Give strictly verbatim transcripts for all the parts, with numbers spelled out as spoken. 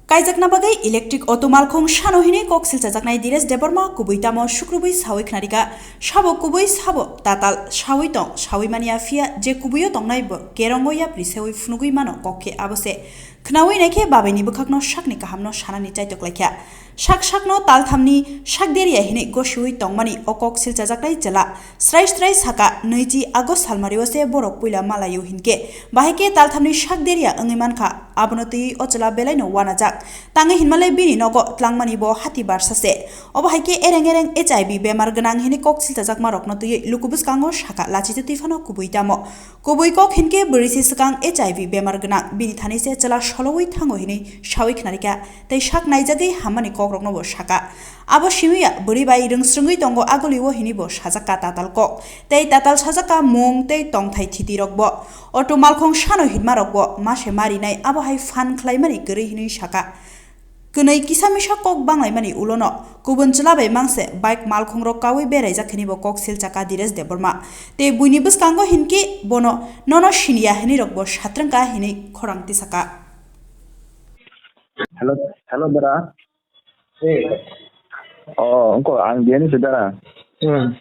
Kaijakna bagwi electric auto malkhung sano hinwi kok silchajaknai Diresh Debbarma kubui tamo sukrubui sawi khnarika. Sabo kubui sabo tatal sawi tong sawi manya, phiya je kubuio tongnai bo kerongo yapri sewi phunugwi mano kok khe abo se. Khnawi naikhe babaini bwkhakno sakni kahamno sanani chaitok laikha. Sak sakno talthamni sak deria hinwi gosiwi tongmani o kok silchajaknai chwla srai srai saka, nwichi August salmario se borok puila malaio hinkhe, bahai khe talthamni sak deria wngwi mankha. Abono twiwi o chwla belaino wanajak. Tangwi hinmale bini nogo tlangmani bo hati barsa se. Obo hai khe ereng ereng H I V bemar gwnang hinwi kok silchajakmarokno twiwi luku bwskango saka, lachitwi twi phano kubui tamo. Kubui kok hinkhe bwrwi se swkang H I V bemar gwnang, bini thani se chwla solowi thango hinwi sawi khnarikha tei sak naijagwi hammani kokrokno bo saka. Abo simiya bwrwi bai rwngsrwngwi tongo agulio hinwi bo sajakka tatal kok tei tatal sajakka mung tei tongthai thitirokbo. Auto malkhung sano hinmarokbo mase marinai abo hai phan khlaimani kwrwi hinwi saka. Kwnwi kisa misa kok banglaimani ulono kubun chwla bai mangse bike malkhungrok kaui beraijak hinwi bo kok silchaka Diresh Debbarma. Tei buini bwskango hinkhe bono nono siniya hinwi rokbo satrwngkha hinwi khorang tisaka. Hello, hello, dara. Oh, engko ang dia ni saudara. Hmm.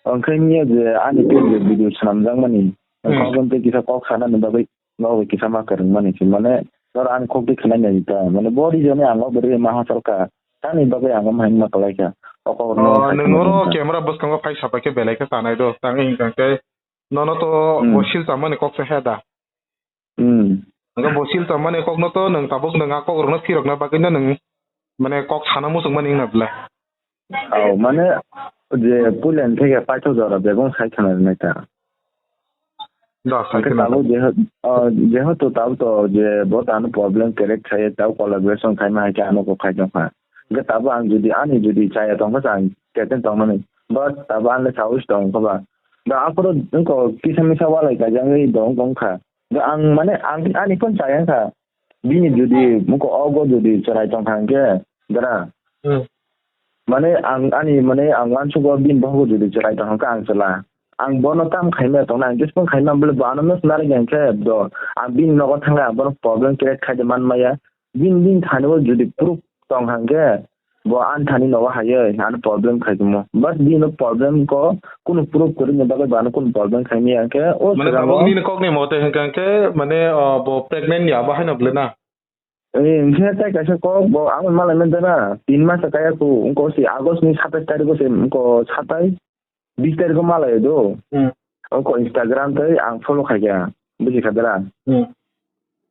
Engkau ni je ani tu je video senam jang mani. Hmm. Engkau pun tu kisah kok sana ni bagai. Nogo kisa ma kwrwngmani se, mane, noro ani khok twi khwnai nai ta, mane, bo reason-ni ang o bwrwi ma hachal kha, tamni bagwi ang omo hai wngma kwlai kha, o kok no. Oh, nwng oro camera bwskango phai sapai khe belai khe chanai do, tang wng kha khe, nono to bo sil tongmani kok se he da. Hmm. Hwnkhe bo sil tongmani kok no to nwng tabuk nwng a kok rok no phirok na bagwi no nwng, mane, kok sana muchung mani wngna bwle. Aw, mane, je puila ni theke paithak jora bebak sai khna nai ta. Da, sai khna. Tabuk jehe-, ah, jehetu tabuk to je bo tano problem kerek sai, tabuk collaboration khai ma hai khe ano kok khai tong kha. Hwnkhe tabuk ang jodi ani jodi chaya tong kha, ang keten tong mani. But tabuk ani sawi tong kha ba. Da aphuru wngko kisa misa walai kajagwi dong tong kha. Da ang mane ang ani phone chaya kha. Bini jodi muko ogo jodi chwrai tong kha hwnkhe, dara. Hmm. Mane ang ani mane ang uansugo bini bohogo jodi chwrai tong kha hwnkhe ang chwla. Ang bono tam khaima tongna ang jespon khaima bole bo ano miss nari hwnkhe do. Ang bini nogo thangkha ang bono problem create khaide man maya. Bini bini thani o jodi proof tong kha hwnkhe bo ani thani nogo haiwi ano problem khai tongmo. But bini problem ko kunu proof kwrwini bagwi bo ano kunu problem khaimaya hwnkhe o. Mane tabuk nini kokni mote hwnkha hwnkhe mane, o, bo pregnant ya bo haino bwle na? Eh, hwnkhe tai kaisa kok bo ang malai manta na, tin mas kaya ku, wngko si August ni satais tarikh o se, wngko satais, bis tarikh o malai do. Hmm. Wngko Instagram tei ang follow khaikha, buji kha dara. Hmm.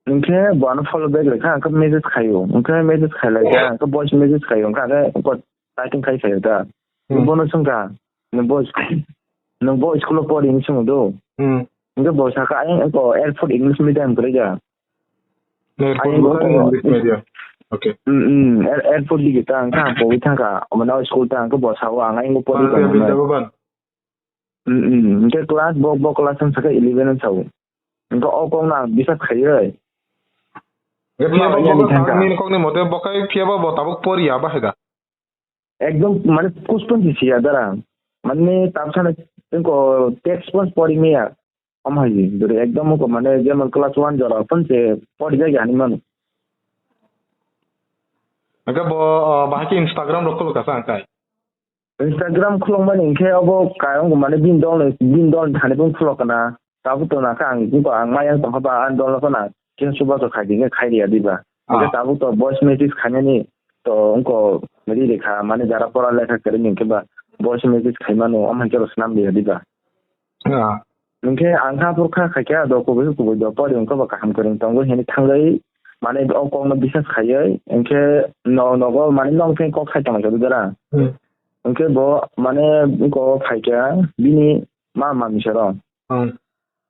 Hwnkhe bo ano follow back rwkha, ang khe message khaio, hwnkhe message khailaikha, ang khe voice message khaio, hwnkhe ang khe wngko typing khai khaio ta. Hmm. Bono swngkha, nwng bo, nwng bo school o pori hinwi swngo do. Hmm. Hwnkhe bo sakha, ayang wngko airport English medium kwrwi kha. Airport ayang bo wngko English medium. Okay. Hmm, hmm, air-, airport digi ta wngkha, ang pogwi thangkha, omo na school ta wngkha, bo sao ang ayang bo pori kha. Bharatiya Vidya Bhavan. Hmm, hmm, hwnkhe class bo, bo class wng sakha eleven wng sao. Hwnkhe o kok no ang bisas khaiwi. Phiya bo, nini kokni mote bo khai phiya bo, bo tabuk pori ya bahai da? Ekdom mane kuspon si siya dara. Mane tabsana ko text pon pori maya. Om hai dore ekdom ko mane jemon class one jora pon se pori jai ani man. Aga bo, ah, bahai ki Instagram rok khuluk asa angkai. Instagram khuluk mani ke abo kayong mane bin dol bin dol thani pon khuluk kana. Tabuk to nakha ang, ang mayang tongkha ba, ang dolno phano kisa chubachu khai di, khai riya diba. Ah. Hingke tabuk to voice message khainani to wngko ri rikha, mane jara pora lekha kwrwi hingke ba voice message khaimano, omo hingke bo swnam riya diba. Ah. Hingke ang kha phur kha khaikhe do kubui kubui do pori wngkha ba kaham kwrwng tongo hini thangwi mane o kokno bisas khaiwi hingke no-, nogo mane nong khe kok sai tongma jora. Hmm. Hingke bo mane wngko phaikha bini ma mamisaro. Hmm.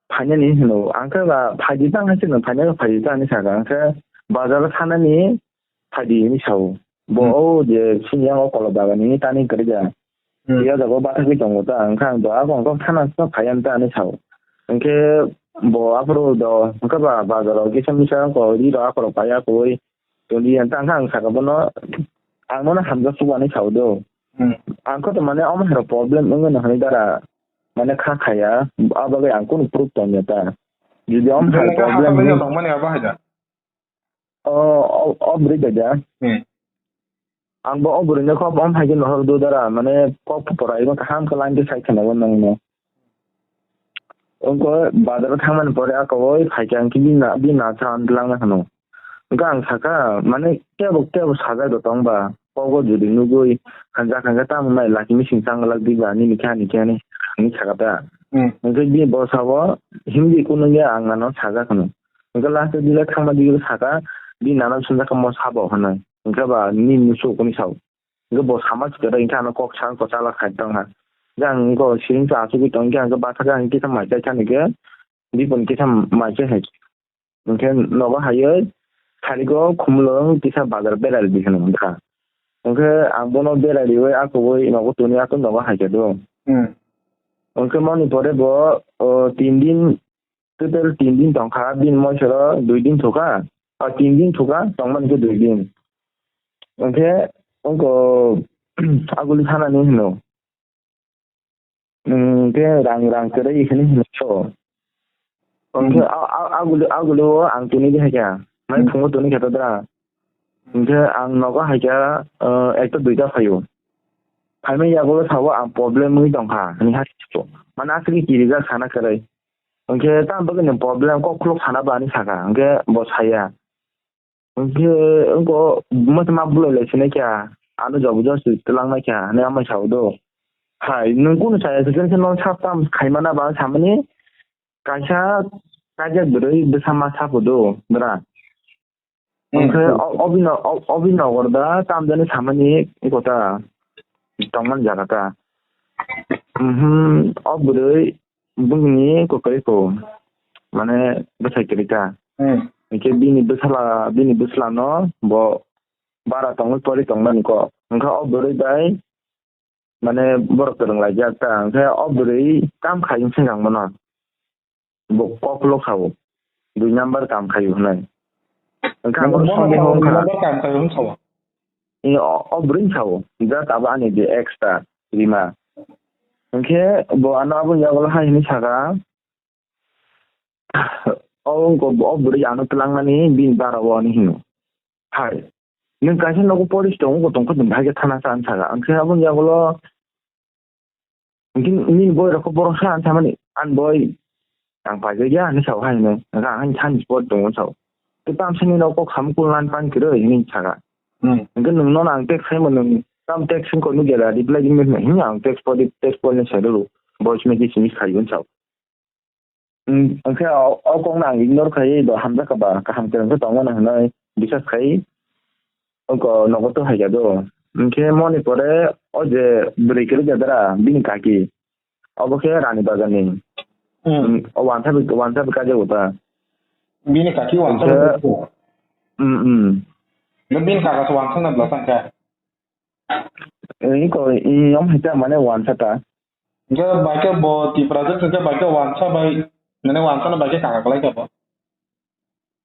Phainani hino, ang khe ba phaidi tang hai se nwng phainai khe phaidi tang hinwi sakha, ang khe bazar o thanani phaidi hinwi sao. Bo hmm. O je sini yang o kola bagani tani kwrwi ja. Hmm. Ya jago bathagwi tongo ta, ang khe ang doa kong kong thana sa phaiya ta hinwi sao. Ang khe bo aphuru do, ang khe ba bazar o kisa misa ko ri rok aphuru paiya koi. Toni ang tang khe ang sakha bono, ang bono hamjak sugo hinwi sao do. Hmm. Ang khe to mane omo hai rok problem wngwi no hinwi dara. Mane kha khaya, a bagwi ang kunu proof tongya ta. Jodi om hai problem ni tongmani abo hai da. O, o, o bwrwi bai da. Hmm. Ang bo o bwrwino kok bom hai khe nohor do dara, mane kok pora ibo kaham khe line khe sai khana bo nangno. Wngkhe bazar o thangmani pore ako oi phaikhe ang khe bini na, bini na sa ang lang na hwno. Wngkhe ang sakha, mane tebo, tebo sajak do tong ba, kogo jodi nugui, hanja hanja tamo nai laki mising chang glak di ba, nini khe ani khe ani, hinwi sakha ta. Hmm. Wngkhe bini bo sabo, himdi kunu ya ang ano sajak hwno. Wngkhe last o dile thangma dile sakha, bini nana sumjakha mo sabo hwnwi. Wngkhe ba nini musu kuni sao. Hingke bo sama sikoro hingke ano kok sa wngkha chala khai tongha. Jang wngkha siring sa asugwi tong hingke hingke bathakhe ang kisa mai chai thani khe bipon kisa mai chai hai. Hingke nogo haioi sarigo khumulung kisa bazar berai di hwnwi hwnkha. Hingke ang bono berai riui akugui nogo toni aswk nogo hai khe do. Hmm. Hingke moni pore bo, o, tin din Total tin din tongkha, bini moisoro dui din thokha, o tin din thokha, tongmani khe dui din. Hwnkhe wngkha aguli sanani hino. Hwnkhe rang, rang kwrwi hwnwi hino. Hwnkhe Hmm. a, a, aguli, aguli o ang tini di haikha, mai Hmm. phungo toni khe todra. Hwnkhe ang nogo haikha, o, ekta duita phaio. Phaimani yagulo sabo ang problem wngwi tongkha, hwnwi hai siko. Mane aswkhe kirijak sana kwrwi. Hwnkhe tamo bagwi ni problem kok khuluk sana bo ani saka, hwnkhe bo saya. Hwnkhe wngko mwchama bulai lai sinai kha, ano jobo jobo se twlang nai kha, hwnwi amai sao do. Hai, nwng kunu saya se khe no sap tam khaimana ba samani kaisa kajak bwrwi bwsa ma sapo do, bwra. Hwnkhe Hmm. o-, obino-, o-, obino gorda tamjani samani kota tongmani jaga ta. Mhm, o bwrwi bungni kokrwi ko, mane bwsai kwrwi ta. Hmm. Hwnkhe bini bwsala, bini bwsalano bo bara tongwi pori tongmani ko. Hwnkhe o bwrwi bai mane borok kwrwng laijak ta, hwnkhe o bwrwi kam khai wng swngchang bono, bo kok lok sao, dui number kam khai hwnwi. Hwnkhe ang bono bono sondeho sao, wngkha. Number kam khai wng sao. I o, o bwrwi sao, just abo ani je ex ta, Rima. Hwnkhe bo ano aboni yagulo hai hwnwi saka, o wngkha o bwrwi ano twlangnani bini bara o ani hino. Hai, nwng kaisa nogo police tongo, tongkha nwng bahai khe thana cha, ang sakha. Ang khe aboni yagulo, hwnkhe nini boy rokho borok sa, ang samani, "Ani boy, ang paijak ya," hinwi sao hai hwnwi. Hwnkhe ang haini thani spot tongo sao. Tei tamsani nogo kok samung kulnani pan kwrwi hinwi sakha. Hmm. Hwnkhe nwng nono ang text khaimo, nwng tam text wngkha nukya da, reply di hinwi ang text pori, text pori sai rw, voice message hinwi sai hwn sao. Hwnkhe o, o kokno ang ignore khaiwi bo hamjakha ba, kaham kwrwng khe tongmano hwnwi bisas khai, oko nogo to hai kha do. Hwnkhe moni pore o je bwrwi kwrwi khe dara, bini kaki, obo khe Rani Bazar ni. Hmm. Hmm, o wansa bi, wansa bi kaijak bo ta. Bini kaki wansa bi kaijak bo? Hmm, hmm. Bini kaka se wansa na bwla sangkha? Iko, i, om hai ta mane wansa ta. Hwnkhe bai khe bo Tipra jak hwnkhe bai khe wansa bai, mane wansa no bai khe kaka kwlai kha bo.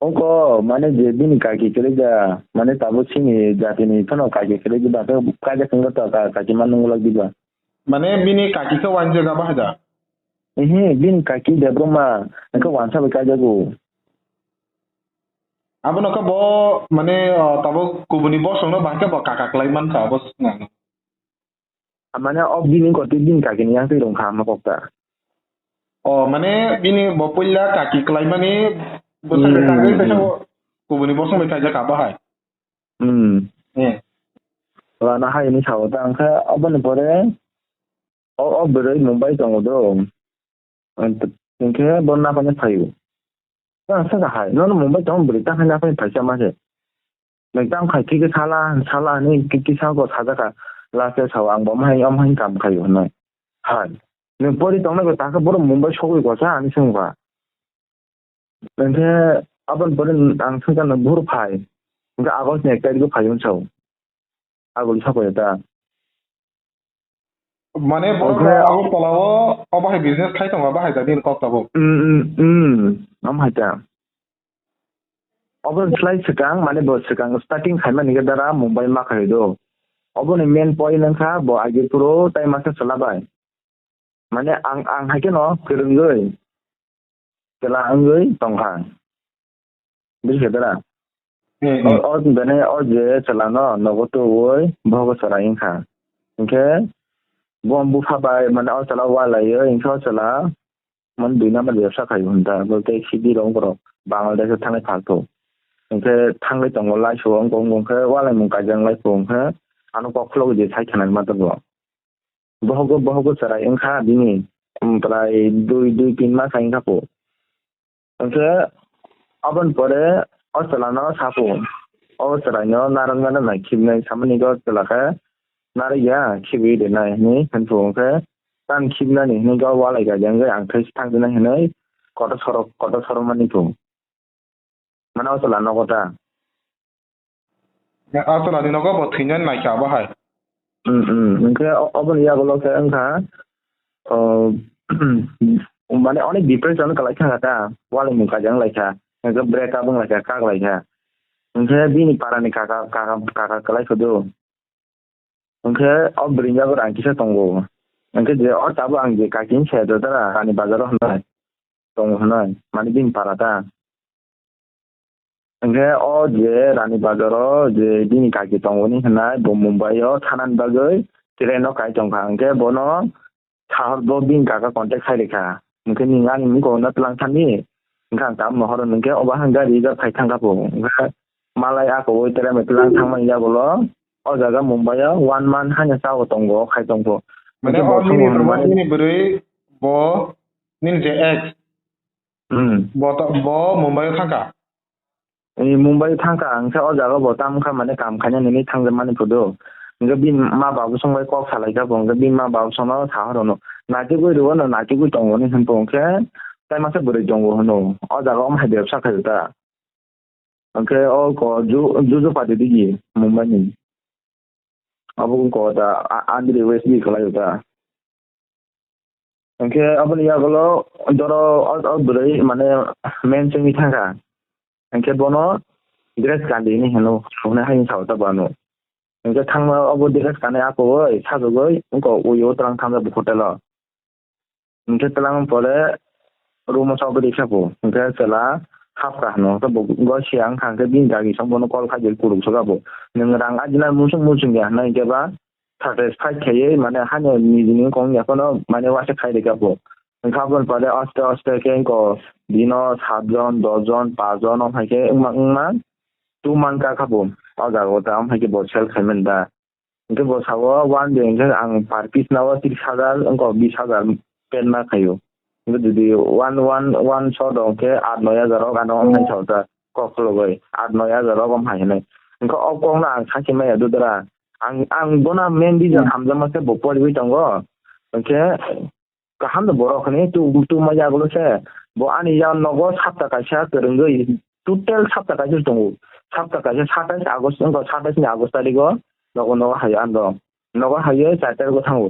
Ongko mane je bini kaki kwlai ja, mane tabuk chini jati ni phano kaki kwlai ja, ba khe kaijak wngkha ta, ka-, kaki ma nung glak diba. Mane bini kaki khe wanjak abo hai da? Ehe, bini kaki Debbarma, hwnkhe wansa bai kaijago. Abono khe bo mane, o, tabuk kubuni bosongno bai khe bo kaka kwlai mankha abo swngno. Mane o bini goti bini kakini yang twi rwngkha ama kokta. O, mane bini bo puila kaki kwlaimani bwsai bai Hmm, kagwi hmm, kaisa hmm. Bo kubuni bosong bai kaijak abo hai. Hmm. Hmm. Lana hai ni sao ta, angkha aboni pore o, o bwrwi Mumbai tongo do. Hwnkhe bo naphani phaio. Tang saka hai, nono Mumbai tong bwrwi tang hai naphani phaisa ma se. Nwng tang khai khe sala, sala hinwi kisa ko sajak kha. Last o sao ang bo omo hai, omo hai kam khaio hinwi. Hai. Nwng pori tongnai bo takhe borok Mumbai sogwi kosa ani swngkha. Hwnkhe aboni pore ang swngkha nwng buhur phai. Hwnkhe August ni ek tarikh o phai hwn sao. Aguli sapai ta. Mane borok Onkhe Agartala o obo hai business khai tongo, bahai da nini kok tabuk. Mm, mm, mm. Am hai ta. Obo slai swkang, mane bo swkang starting khaimani khe dara Mumbai ma khai do. Oboni main point wngkha bo age puro tai masa chwla bai. Mane ang, ang hai kheno kwrwngwi chwla wngwi tongkha. Buji kha dara? Hmm, hmm. O, o, bene o je chwla no nogo tuwi bohogo chwrai wngkha. Hinkhe bo bupha bai mane o chwla walaiwi hinkhe o chwla mane dui number bebsa khai hwn ta. Bo tei C D rok wngkha rok Bangladesh o thanglai phalto. Hinkhe thanglai tongo lai so wngkha wngkha hinkhe walaimung kaijaknai pho hinkhe ano kok khulogwi je sai khanani ma tongo. Bohogo, bohogo chwrai wngkha bini, um, prai dui, dui tin mas hai wngkha po. Hinkhe aboni pore o chwla no sapo, o chwrai no narwkna nai khibinai samani o chwla khe narwkya khibwi rwnai hinwi hinphu hinkhe tang khibinani hinwi o walai kaijaknai ang thai thangjaknai hinwi kotor sorok, kotor sorok mani phu. Mane o chwla nogo ta. A chwla ni nogo bo thwinani naikha abo hai. Hmm, hmm. Hinkhe o-, oboni yagulo khe wngkha, o, mane onek depression kwlai thangkha ta, walai mung kajang lai kha, hinkhe break up wng lai kha, kak lai kha. Hinkhe bini para ni kaka, kaka, kaka kwlai khudu. Hinkhe o bwrwi ni yago ang kisa tongo. Hinkhe je o tabuk ang je kaki ni saya dodara Rani Bazar o hinai. Tongo hinai. Mane bini para ta. Hinkhe o je Rani Bazar o je bini kaki tongo ni hinai bo Mumbai o thanani bagwi train o kai tongkha. Hinkhe bono sahor bo bini kaka contact khai rikha. Hinkhe ning ani mung kok no twlang thani. Hinkhe ang tabuk no horo hinkhe obo hang gari reserve khai thangkha po. Hinkhe malai ako wai tere mai tlang thangmani yagulo o jaga Mumbai o one month haino chao tongo, khai tongkho. Mane hinkhe o bo nini thangmani bini bwrwi bo nini je ex, hmm, bo to, bo Mumbai o thangkha? Ee, Mumbai o thangkha, hinkhe o jaga bo tamkha mane kam khaina nini thangjakmani phudo. Hinkhe bini ma babu song bai kok salaikha bo, hinkhe bini ma babu song no sahorono naitugwi rwo no naitugwi tongo hinwi hinpho hinkhe tai masa bwrwi tongo hwno. O jaga omo hai bebsa khaio ta. Hinkhe o ko Ju-, Juju Pati digi Mumbai ni. Abo wngkha o ta, a-, Andri West ni kwlai o ta. Hinkhe aboni yagulo doro o, o bwrwi mane men chengwi thangkha. Hinkhe bono dress kandi hinwi hino, hwnwi haino sao ta bo ano. Hinkhe thangma obo dress kandi akowi sajagwi wngkha uyo twlang thangjak bo hotel o. Hinkhe twlang pore room o chobwi rikha bo. Hinkhe chwla hapkha hwno. Hinkhe bo gosiya wngkha hinkhe bini dagi song bono call khai di, kuruk soka bo. Nwng rang ajina muchung muchung ya hwnwi hinkhe ba satisfied khaiwi mane haino nijini wngkha wngya phano mane waisa khai rikha bo. Hinkhe aboni pore aste aste khe wngkha bino saat jon, dos jon, paanch jon wng hai khe wngma wngma two month ka kha bo. O jaga o ta wng hai khe bo sell khaimani da. Hinkhe bo sao, one day hinkhe ang per piece nao tris hajar wngkha bis hajar pay ma khaio. Hinkhe jodi one, one, one shot o hinkhe aat noi hajar rok ano wng hai sao ta kok khulogwi. Aat noi hajar rok wng hai hinwi. Hinkhe o kok no ang sakhe maya dudra. Ang, ang bono main reason hamjakma khe bo poriwi tongo. Hinkhe kaham no borok hinwi tu, tu ma yagulo se. Bo ani ya nogo sapta kaisa kwrwngwi, total sapta kaisa tongo. Sapta kaisa satais August, wngkha satais ni August tarik o nogo, nogo hai ang dong. Nogo hai char tarik o thango.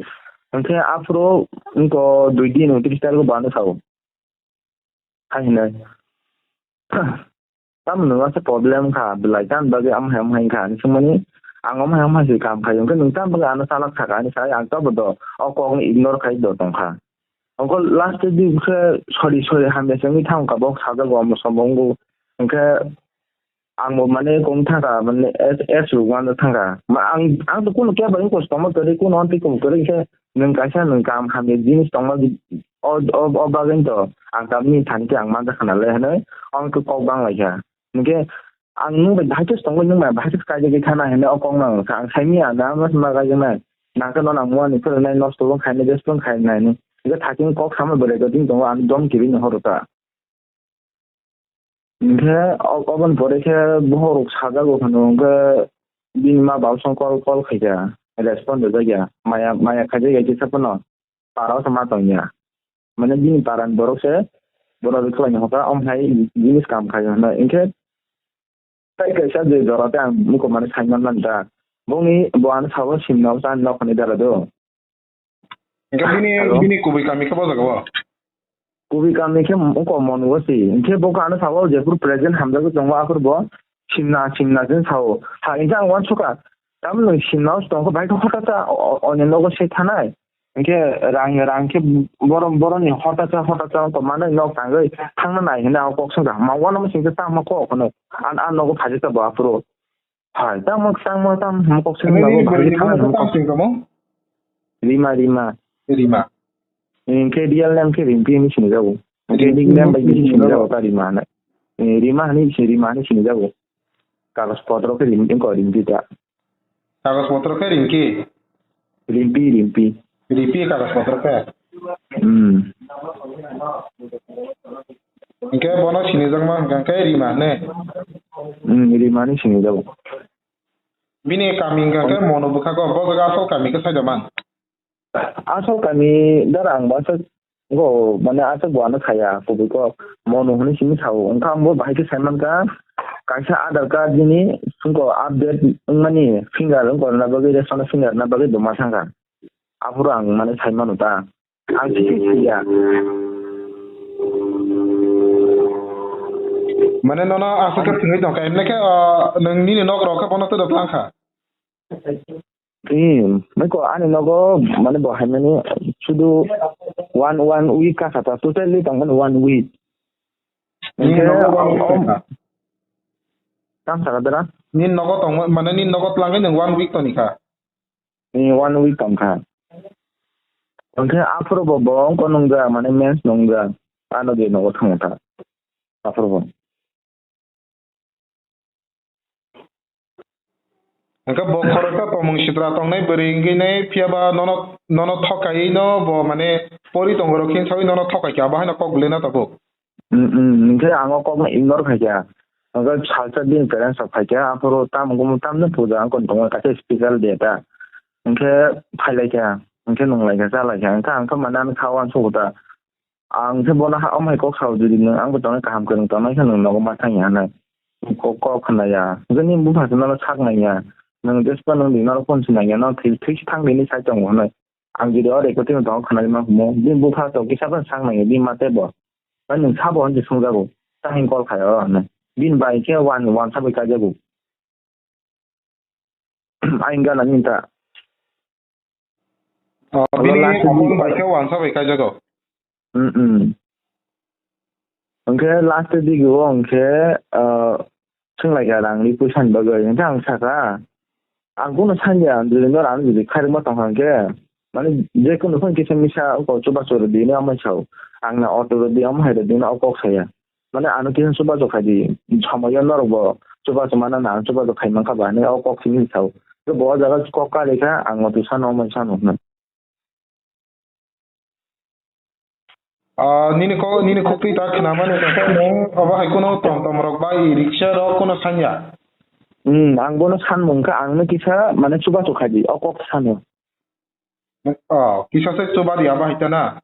Hinkhe aphuru wngkha dui din, untris tarik o bo ano sao. Hai hinai. Tamo nung asa problem kha, belai tam bagwi am hai am hai kha, ani sumani ang am hai am hai se kam khai, hwnkhe nung tam bagwi ano salak saka, ani sai ang tabo do, o kok no ignore khai do tong kha. Hwnkhe last di khe sorry, sorry, hamya se wngwi thang kha, bo sajak bo amo sobo wngo, hwnkhe ang bo mane kong thang kha, mane es, es ruk wan thang kha. Ma ang, ang to kuno kebo wngkos tongma kwrwi, kuno hwn twi kuno kwrwi khe, nwng kaisa nwng kam hamya jinis tongma o, o, o bagwi to ang tamni thani khe ang manjakha nalai hinwi ang khe kok bang lai kha. Hinkhe ang nwng bai bahai khe tongwi nwng bai bahai khe kaijagwi thana hinwi o kok no ang kha. Ang saimanya na ma ma kaijaknai. Nang khe no nang muani phwrwngnai nosto bo khainai, bes phwrwng khainai ni. Hinkhe thakhe kok sama bwrwi to tini tongo ang dom kibi no horo ta. Hinkhe o-, oboni pore khe bohrok sajago phano hinkhe bini ma baba song call, call khaikha, respond rwjakya. Maya, maya khaijakya kisa phano. Para o se ma tongya. Mane bini para ni borok se bono rwkhlaini hokha, omo hai jinis kam khai hwnwi. Hinkhe tai kaisa je jora tei ang muko mane sai manmani da. Bongni bo ano sabo simna o chani nok hwnwi dara do. Hinkhe bini, Hello? Bini kubui kami khe bo jaga o? Kubui kami khe muko Monugo si. Hinkhe bo ano sabo jephuru present hamjagwi tongo aphuru bo simna, simna se sao. Ha, hinkhe ang uansukha. Tamoni simna o tongkha, bai khe hothat sa o, o, oni nogo se thanai. Hinkhe rang, rang khe borok, borokni hotasa, hotasa wngkha, mano nok tangwi thangna nai hinwi ang kok songkha. Ma uanama singkhe tamo kok hwnwi. An, an nogo phaijak ta bo aphuru. Hai, tamo, tamo, tamo kok songkha. Nini bo bwrwini bahai thangna bumo kok. Tamo singkha mo? Rima, Rima. Rima. Hinkhe real name khe Rimpi hinwi sinijago. Hinkhe Rimpi nickname bai hinwi bisi sinijago. Sinijago ta Rima hinwi. Eh, Rima hinwi si, Rima hinwi sinijago. Kagoj potro khe Rim-, wngkha Rimpi ta. Kagoj potro khe Rimki? Rimpi, Rimpi. Rimpi kagoj potro khe? Hmm. Hinkhe bono sinijakma hinkha khe Rima hinwi? Hmm, Rima hinwi sinijago. Bini kami hinkha khe Monu bwkhago, bo jaga asol kami khe saida man? Asol kami dara ang bo aswk go, mane aswk bo ano khaya, kubui kok. Monu hwnwi simi sao. Wngkha ang bo bahai khe sai mankha, kaisa Aadhaar card nini sungko update wngmani finger wngkor na bagwi, ration finger na bagwi bo ma thangkha. Aphuru ang mane sai mano ta. Ang sikhe siya. Mane nono aswk khe thwngwi tongkha. Emne khe, ah, nwng nini nok rok khe bono twdwk langkha? Hmm, miko ani nogo mane bo haimani sudu one, one week ka sata, totally tongmani one week. Nini nogo one week tongkha? Tam saka dara? Nini nogo tongma, mane nini nogo tlangwi nwng one week tongkha? Nini one week tongkha. Hwnkhe aphuru bo bo wngkha nungja, mane mens nungja. Ano je nogo thangkha. Aphuru bo. Hwnkhe bo khoroksa tongmung sitra tongnai bwrwi wngwi nai, phiya ba nono, nono thokaiwi no bo mane pori tongo rok khe sawi nono thokai kha, abo haino kok belai no tabuk. Mm, mm, hwnkhe ang o kokno ignore khai kha. Hwnkhe salsa bini parents rok phai kha, aphuru tamo gumo tamno puja wngkha tongo kaisa special day ta. Hwnkhe phai lai kha, hwnkhe nung lai kha, cha lai kha, hwnkhe ang khe mane ani kha uansukgo ta. Ang khe bono ha, omo hai kok sao, jodi nwng ang bo tongnai kaham kwrwng tongnai khe nwng nogo ma thangya hinwi kok, kok khna ya. Hwnkhe nini bupha se nono sak nangya. Nwng jespa nwng di norok phone se nangya, no thwi, thwi se thang di hinwi sai tongo hinwi. Ang jodi o recording no tongo khna ma humo. Bini bupha to kisa phano sak nangya, bini ma tei bo. Bai nwng sabo hinwi sungjago. Tahing call khai o hinwi. Bini bai khe wan, wansa bai kaijago. Ayang gana ni ta. Oh, bini last phone bai khe wansa bai kaijago. Mm, mm. Hwnkhe last digi o hwnkhe, ah, swnglaikha rangni puisa ni bagwi. Hwnkhe ang sakha, ang kunu sanya, jodi no rang jodi khairokma tongkha hwnkhe, mane je kunu phano kisa misa chubachu rwdi hinwi amai sao. Ang na auto rwdi, omo hai rwdi hinwi o kok saya. Mane ano kisa chubachu khaidi, somoyo norok bo chubachu mana na, ang chubachu khai mankha ba hinwi o kok simi sao. Bo o jaga kok kari kha, ang o twi sano, omo sano hwnwi. Ah, nini kok, nini kok twi ta khna mani khe nwng obo hai kuno tom tom rok bai riksha rok kuno sanya. Hmm, ang bono sanmung kha, ang no kisa mane chubachu khaidi, o kok sano. Oh, kisa se chuba di abo hai ta na?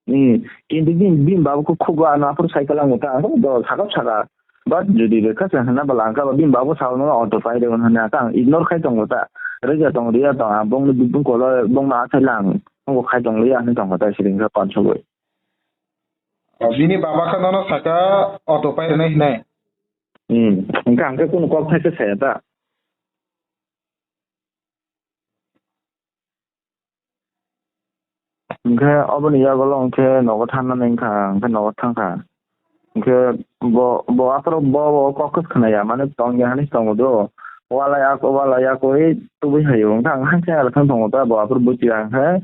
Hmm, kintu bini, bini babu khe khuk ano aphuru cycle ang ta, ang do sakap saka. But jodi rwkha se hwnna bwla ang kha bini babu sao no auto pai rw hwnna ang ignore khai tongo ta. Rwja tong rwya tong, ang bongni bibung kolo bongno athai lang, abo khai tong liya hwnwi tongo ta siring kha konsogwi. Oh, bini baba khe nono saka auto pai rwnai hinai? Hmm, hwnkhe ang khe kunu kok thai khe saya ta. Hwnkhe oboni yagulo hwnkhe nogo thangnani wngkha, hwnkhe nogo thangkha. Hwnkhe bo, bo aphuru bo, bo kok khe khwnaya, mane tongya hinwi tongo do. Walai ak-, walai akoi tubui haio. Hwnkhe ang hankhe aro thang tongo ta, bo aphuru buchi ya hwnkhe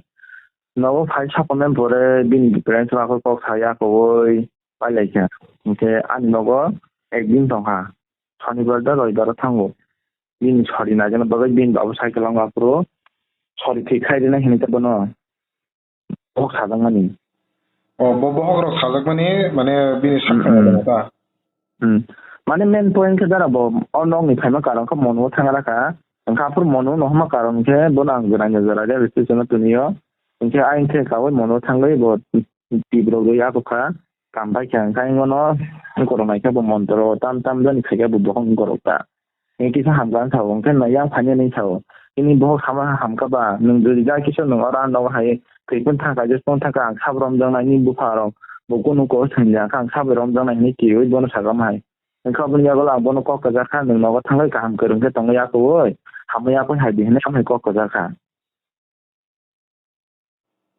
nogo phai sakomani pore bini parents rok kok saya kowoi pailaikha. Hwnkhe ani nogo ekdin tongkha. Sonibar da roibar o thango. Bini sori naikhe bagwi bini babu cycle wng aphuru sori thwi khai rwna hinwi ta bono bohok sajakmani. Oh, bo bohok rok sajakmani, mane bini sakha. Mm, mm. Rwna ta? Hmm. Mane main point khe jara bo o nokni phaima karon khe Monu o thang rakha. Hwnkhe aphuru Monu no hwnma karon khe bono ang jora jora railway station o twnio. Hwnkhe ayang khe kaui Monu o thangwi bo twi borok rwi yakukha. Kam bai kha hwnkhe ayang bono wngkorok naikhe bo montro tam tam jani khaikhe bo bohok wngkorok ta. Hwnkhe kisa hamkha wng sao, hwnkhe no yang phani hwnwi sao. Nini bohok sama hamkha ba, nwng jodi ja kisa nwng oro ang nogo hai thwi phano thangkha, jesphano thangkha, ang sabo romjaknai, nini bupha rok bo kunu kok thangya, ang sabo romjaknai hinwi twiwi bono sakha hai. Hwnkhe aboni yagulo ang bono kok kwchar kha, nwng nogo thangwi kaham kwrwng khe tongwi yakui, hamwi yakui hai di hinwi ang hai kok kwchar kha.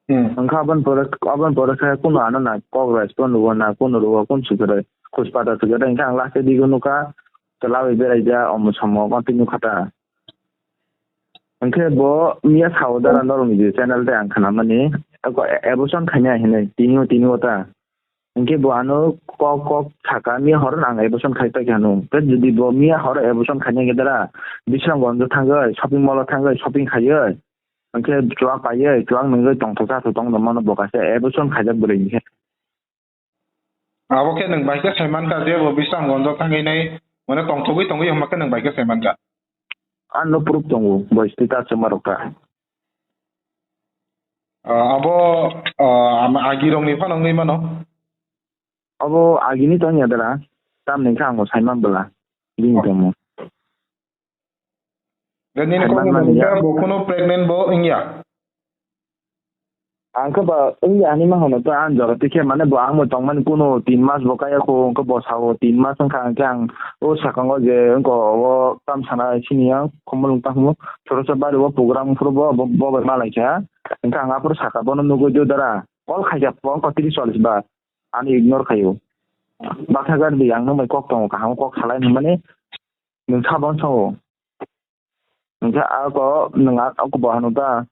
Hmm. Wngkha aboni pore, aboni pore khe kunu ano na kok respond rwo na kunu rwo kunu swkhe rw. Khuspata swkhe rw. Wngkha ang last o bigo nukha, chwla bai berai ja, omo somo, o twi nukha ta. Hwnkhe bo miya sao dara norokni je channel tei ang khnamani, eko abortion khaina hinwi tini o, tini o ta. Hwnkhe bo ano kok, kok saka miya horo ang abortion khai paikha hwnwi. Tei jodi bo miya horo abortion khaina hwnkhe dara Bisramganjo thangwi, shopping mall o thangwi, shopping khaiwi, hwnkhe chuwak paiwi, chuwak nungwi tongthok chathok tong mano bo kaisa abortion khaijak bwrwi hwnkhe. Abo khe nwng bai khe sai mankha je bo Bisramganjo thangwi nai, mane tongthogwi tongwi hwnba khe nwng bai khe sai mankha. Ano proof tongo, bo status rwma rok ta. Ah, abo, ah, ama agirokni phano wngwi mano? Abo agini tongya dara, tamni khe ang bo sai man bwla, bini tongmo. Nini kokni mani ya. Bo kuno pregnant bo wngya? Ang khe ba wngya hinwi ma hwnwi to ang jora tikhe mane bo ang bo tongmani kuno tin mas bo kaya kho, wngkhe bo sao tin mas wngkha, hwnkhe ang o sakango je wngkha o tam sana sini ang khumulwng tangmo, choro cha bari o program phuru bo, bo, bo bai malaikha, hwnkhe ang aphuru saka bono nugwi do dara, call khaikha phone ko tris chollis bar, ani ignore khaio. Batha gar di ang nung bai kok tongo, kaham kok salai mani, nwng sabon sao. Hwnkhe ako nwng a-, ako bo hano ta,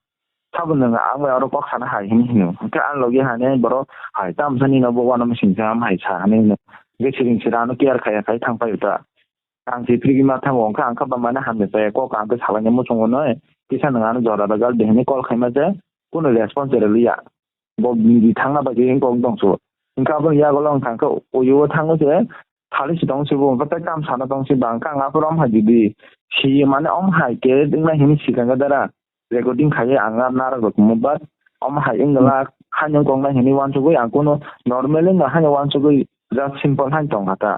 sabo nwng ang bai oro kok sana hai hinwi hino. Hwnkhe ang logi hani borok hai tamsa nino bo uanama singsa ham hai sa hinwi hino. Hwnkhe siring sira ano care khaiya khai thang paio ta. Ang si prigi ma thango hwnkhe ang kha ba mane hamya chaya kok ang khe salaina muchungo noi. Kisa nwng ano jora da gal de hinwi call khaima se kuno response rwliya. Bo bini thangna bai khe kok dongsu. Hwnkhe aboni yagulo wng thangkhe uyo thangwi se thali si tong se bo, hwnkhe tei kam sana tong se ba, hwnkhe ang aphuru om hai jodi si mane om hai khe wngna hinwi sikang khe dara recording khaiwi ang narwk rok mo, but om hai wngla haino kok nai hinwi uansugwi ang kuno normally no haino uansugwi just simple haino tong kha ta.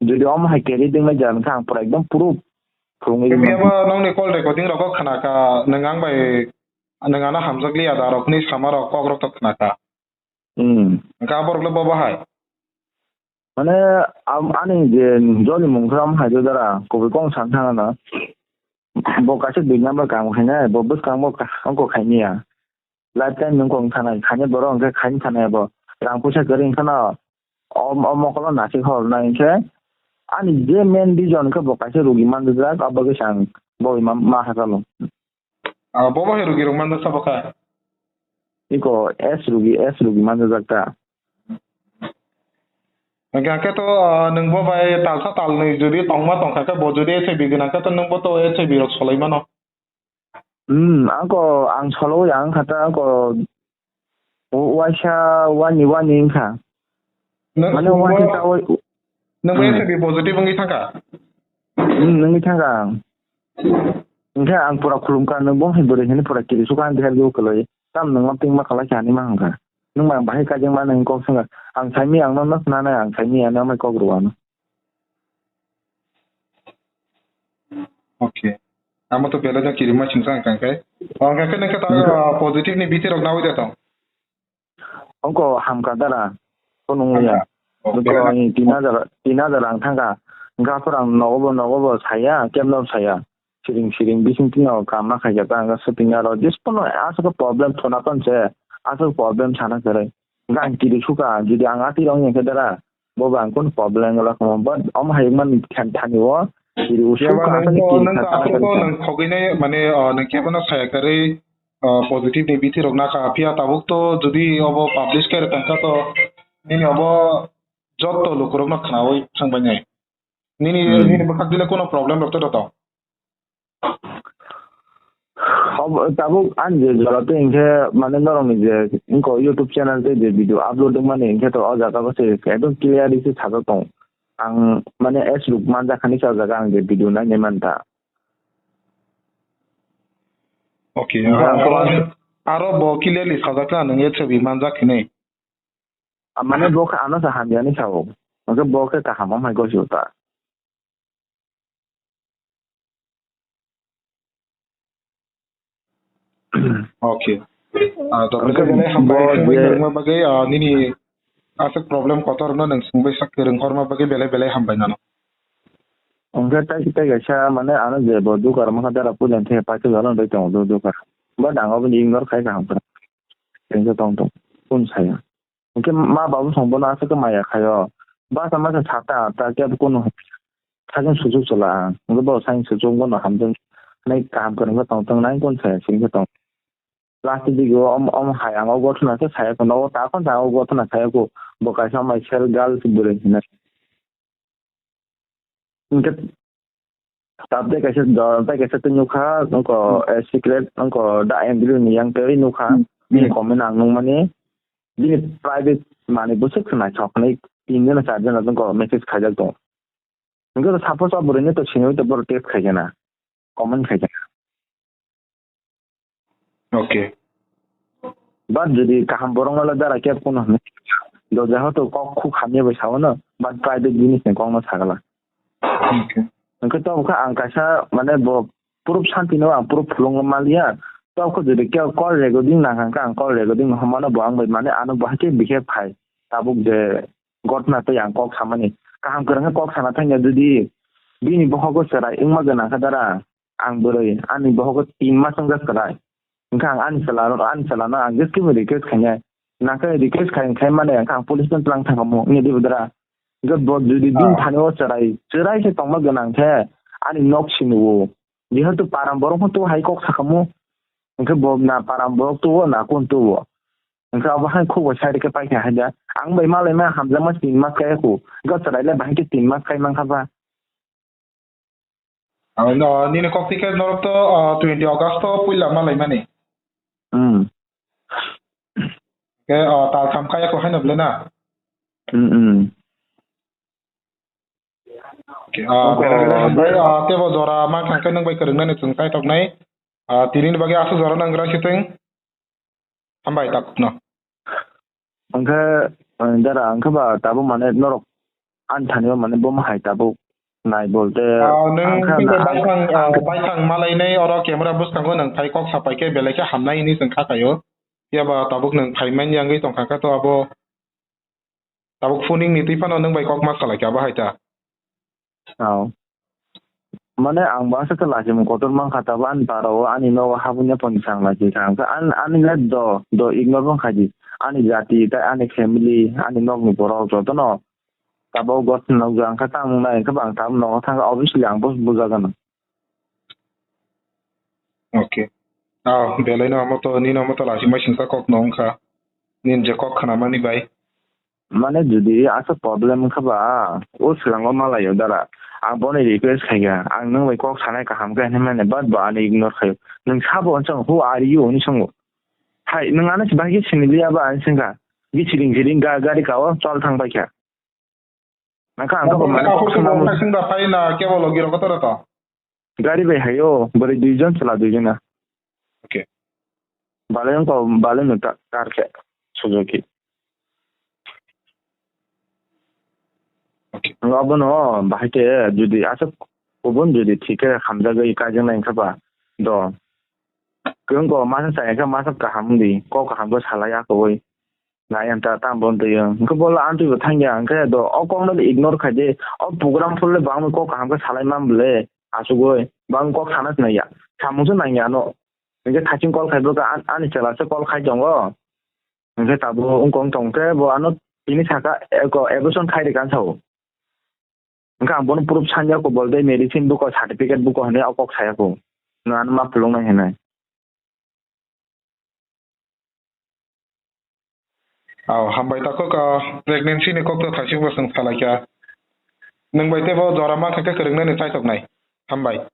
Jodi omo hai carry dwng lai jan kha ang pura ekdom proof phunugwi rwmani. Phiya ba nokni call recording rok khna kha, nwng ang bai, nwng ano hamjak liya da rok hinwi sama rok kok rok to khna kha. Hmm. Hwnkhe aborok le bo bahai? Mane, am-, ani je joni mung khe omo hai do dara, kubui kok san thangna. Bo kaisa dui number kaam khainai, bo bwskango ka-, ongko khaimya. Lifetime nwng kok sanai, khainai borok hwnkhe khaina sanai bo. Rang puisa kwrwi wngkhano, o, o mokolo nasik hornai hwnkhe, ani je main reason khe bo kaisa rugi manjak, abo khe ang bo ma, ma hakalo. Ah, bo bo hai rugi rok manjak sabo kha? Iko S rugi, S rugi manjak ta. Hwnkhe to, ah, nwng bo bai talsa talnwi jodi tongma tongkha khe bo jodi H I V gwnang khe to nwng bo to H I V rok solai mano. Hmm, ako ang solo yang kata ako waisa wani wani wngkha. Nwng, mane nwng waisa bo, ta wai-, nwng bo hmm. H I V positive wngwi thangkha? Hmm, wngwi thangkha ang. Hwnkhe ang pura khulumkha, nwng bo hai bwrwi hwnwi pura kirisukha ang deher gw kwlwi. Tam nwng ma tingma khalai kha hinwi ma hwnkha. Nwng ma bahai kajang ma nwng kok swngkha. Ang saimanya ang nono khna nai, ang saimanya ang nai kok rw ano. Okay. Amo to belai no kirima singsa ang kangkhe. O hwnkhe nokhe ta, hmm, ah, positive ni bithi rok nawi de tong. Ongko hamkha dara. Kono wngya. Hamkha. Oh, nokho belai no. Ang tin hajar, tin hajar ang thangkha. Hwnkhe aphuru ang nogo bo, nogo bo saya, kebno bo saya. Siring siring bising tino kam ma khaikha ta ang shopping aro. Jispono aswk problem thona pan se. Aswk problem sana kwrwi. Hwnkhe ang kirisukha. Jodi ang atwi rok wngya khe dara. Bo ba ang kunu problem wngla kamo, but omo hai man khan thani o, kiri usu. Phiya ba ka nwng asani to, kiri nwng kha to aswk sana to kha. Nwng khogwi nai, mane, ah, nwng kebo no saya kwrwi, ah, positive ni bithi rok nakha. Phiya tabuk to jodi obo publish khe rwkha kha to, nini obo jotto lukurok no khnaui thangbai nai. Nini, hmm, nini bwkhak dile kunu problem rok to to. Hob-, tabuk ani je jora tei hinkhe mane norokni je wngkha YouTube channel tei je video upload wngmani hinkhe to o jaga o se ekdom clear se sajak tongo. Ang mane S ruk manjak hani se o jaga ang je video nainai manta. Okay, hinkhe ang aro, aro bo clearly sajak kha nwng S ruk manjak hinwi. Ah, mane bo khe ano sa hamya hinwi sao. Hinkhe bo khe kaham wng hai gosio ta. Okay. Ah, to, okay, khe belai hambai, bo je, nangma bagwi, ah, nini aswk problem kotor no nang sungbai sak rwng horma bagwi belai belai hambai nano. Hwnkhe tai, tai kaisa mane ano je bo dukar mokha dara puila the paithak jalo dai tongo do dukar. But ang oboni ignore khai kaham khe. Tengsa tong tong. Kun saya. Hwnkhe ma babu song bono aswk khe maya khaio. Basa masa sata ata kebo kunu sakhe suchuk chwla ang. Hwnkhe bo sakhe suchuk bono hamjaknai kaham kwrwngkhe tong tong nai kun saya singkhe tong. Last dige o om, om hai ang o gothona khe saya kho, nogo ta khon sa o gothona saya kho. Bo kaisa mai sel girls bwrwi hinai. Hwnkhe tabde kaisa do, tei kaisa tei nukha, nokho, eh, secret, nokho da Andrew ni yang tei nukha, Hmm. Bini Hmm. Comment ang nukmani, bini private manwi bwswk se naithok hinwi tin jona char jona nokho message khaijak tongo. Hwnkhe to suppose o bwrwini to siniwi to borok test khaikhe na, comment khaikhe na. Okay. But jodi kaham borok no le dara kebo kuno hwnwi, do jehoto kok khuk hamya bai sao'-no, but private jinis ni kok no sagala. Okay. Hwnkhe to kha ang kaisa mane bo proof santi no ang proof phulung maliya. To kho jodi kebo call recording nang kha, ang call recording no hwnmano bo ang bai mane ano bo hakhe bihek phai. Tabuk je gotna tei ang kok samani. Kaham kwrwngkhe kok sana thangya jodi bini bohogo chwrai wngma gwnang kha dara. Ang bwrwi, ani bohogo tin mas wngjak kwlai. Hwnkhe ang ani chwla, ani chwlano ang just khe request khainai. Nangkhe request khai, khai mani hwnkhe ang police no twlang thangkhamu, wngya di budra. Hwnkhe bo jodi bini Ah. Thani o chwrai, chwrai se tongma gwnang khe ani nok sini o. Jehetu param borok pho to hai kok sakhamu. Hwnkhe bo na param borok to o, na kun to o. Hwnkhe abo hai khubo side khe paikha hai da. Ang bai malai ma hamjakma tin mas kaya khu. Hwnkhe chwrai le bahai khe tin mas kai mankha ba. Ano, nini kok tiket norok to, ah, twenty August to puila malaimani. Hmm. Ke, ah, tal tham kaya ko haino ble na? Hmm, hmm. Ke, ah, Oke, bere bere oke. Hambai, ah, tebo jora ma thangke nang bai kwrwng nani chwng kai tok nai. Ah, tini ni bagwi aswk jora nang gra siteng. Hambai tabukno. Hwnkhe, eh, dara, hwnkhe ba tabuk mane norok ani thani o mane bomo hai tabuk nai bolte, ah, nwng hwnkhe tei na, baithang, ah, hwnkhe baithang malainai oro camera bwskango nwng phai kok sapai khe belai khe hamnai hinwi chwng kha kaio. Phiya ba tabuk nwng phai manya wngwi tong kha khe to abo tabuk phuning ni twi phano nwng bai kok ma salai kha bahai ta. Oh. Mane ang bo aswk khe lachimung kotor mankha, tabuk ani para o, ani nogo habwini phone chang lachikha. Hwnkhe an-, ani le do, do ignore bo khaidi. Ani jati, tei ani family, ani nokni borok jotono tabuk gotna nukjak, hwnkhe tamung nai, hwnkhe bo ang tabuk nogo thangkhe, obviously ang bo bujaganw. Okay. Ah, belai no amo to, nini amo to lachimai singsa kok no wngkha. Nini je kok khnamani bai. Mane jodi aswk problem wngkha ba, o swkango malaio dara. Ang bono request khaikha, ang nwng bai kok sanai kaham khe hinwi mane, but bo ano ignore khaio. Nwng sabo hwnchang, "Who are you?" hinwi swngo. Hai, nwng ano se bahai khe siniliya ba, hinwi swngkha. Bisiring siring ga-, gari kao chol thang paikha. Nangkha ang khe bo mane kok sanai. Singda phai na kebo logi rok to to. Gari bai haio, bwrwi duijon, chwla duijon na. Okay. Balai wngkha, balai no ta-, tar khe, Suzuki. Okay. Ang abono bahai khe jodi aswk kubun jodi thik khe hamjagwi kaijaknai wngkha ba, do. Kwrwngko masa chaya khe masa kaham wngdi, kok kaham khe salai akwui. Nai ang ta tam bon twi ang. Hwnkhe bo le amtwi bo thangya, hwnkhe do o kok no ignore khai di. O program phuru le bangni kok kaham khe salai man bole, achugwi. Bang kok sana se naiya. Samung se nangya ano. Hwnkhe thaching call khai bo kha, an-, ani chwla se call khai tongo. Hwnkhe tabuk wng kong tong khe bo ano tini saka eko abortion khai rwkha sao. Hwnkhe ang bono proof sanya ko, bo de medicine buko, certificate buko hinwi o kok saya ko. Nwng ano ma phuluknai hinwi. Aw, hambai takhuk, ah, pregnancy ni kok to thaising bo chwng salai kha. Nwng bai teibo jora ma khe kwrwng nani chaithok nai. Hambai.